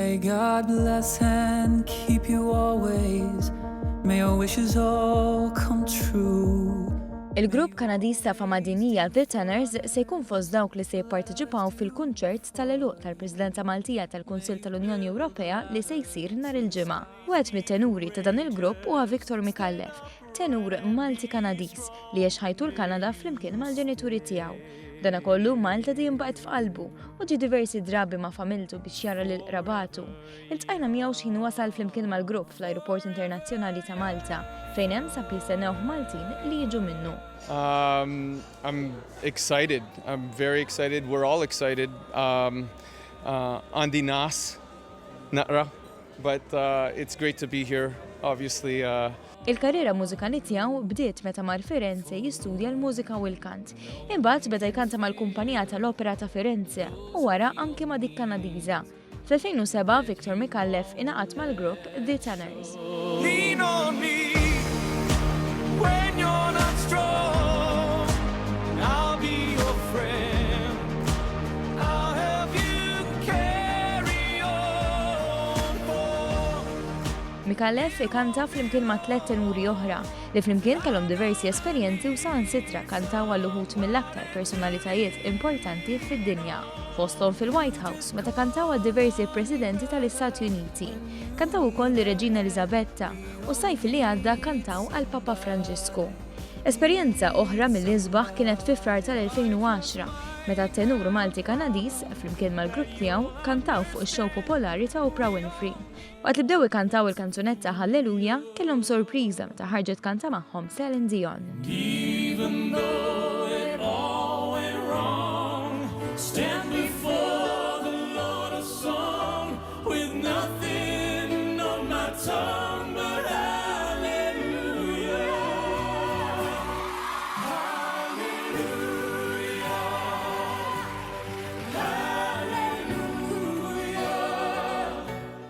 May God bless and keep you always. May your wishes all come true. Il-grupp Kanadiż ta' fama dinjija The Tenors se jkun fost dawk li se jipparteċipaw fil-kunċert tal-għeluq tal-Presidenza Maltija tal-Kunsill tal-Unjoni Ewropea li se jsir nhar il-Ġimgħa. Wieħed mit-tenuri ta' dan il-grupp huwa Victor Micallef, tenur Malti-Kanadiż li għex ħajtu l-Kanada flimkien mal-ġenituri tiegħu. B'danakollu, Malta dejjem baqgħet f'qalbu u ġie diversi drabi ma' familtu biex jara lil qrabatu. Iltqajna miegħu x'ħin wasal flimkien mal-grupp fl-Ajruport Internazzjonali ta' Malta, fejn hemm sab jistennewh Maltin li jiġu minnu. I'm excited, I'm very excited, we're all excited. Għandi ngħas naqra, but it's great to be here, obviously. Il-karriera mużikali tiegħu bdiet meta mar Firenze jistudja l-mużika u l-kant. Imbagħad beda jkanta mal-kumpanija tal-Opera ta' Firenze u wara anki ma' dik Kanadiża. Fl-2007 Victor Micallef ingħaqad mal-grupp The Tenors. Lean on me when you're not strong I'll be your friend I'll help you carry on for Micallef ikanta flimkien ma' tlett tenuri oħra li flimkien kellhom diversi esperjenzi u saħansitra kantaw għal uħud mill-aktar personalitajiet importanti fid-dinja. Fosthom fil-White House meta kantaw għal diversi Presidenti tal-Istati Uniti. Kantaw ukoll lir-Reġina Eliżabetta u s-sajf li għadda kantaw għall-Papa Franġisku. Esperjenza oħra mill-isbaħ kienet fi Frar tal-2010 meta t-tenur Malti-Kanadiż, flimkien mal-grupp tiegħu, kantaw fuq ix-show popolari ta' Oprah Winfrey. Waqt li bdew ikantaw il-kanzunetta Hallelujah, kellhom sorpriża meta ħarġet tkanta magħhom Celine Dion. Even though it all went wrong Stand before the Lord of song With nothing on my tongue but hallelujah Hallelujah Hallelujah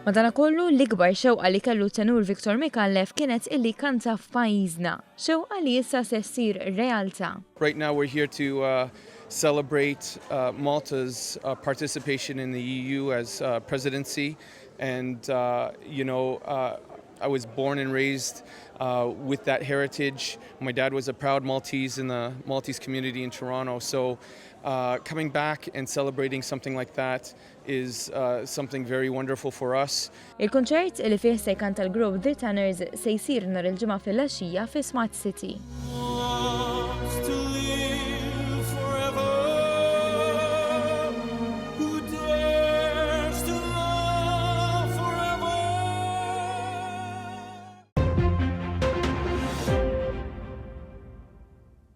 Madanakollu, l-ikbar xewqa li kellu t-tenur Victor Micallef kienet illi jkanta f'pajjiżna, xewqa li issa se ssir realtà. Right now we're here to uh, celebrate uh, Malta's uh, participation in the EU as uh, presidency and uh, you know uh, I was born and raised uh, with that heritage. My dad was a proud Maltese in the Maltese community in Toronto. So uh, coming back and celebrating something like that is uh, something very wonderful for us. Il-kunċert li fih se jkanta l-grupp The Tenors se jsir nhar il-Ġimgħa filgħaxija fi Smart City.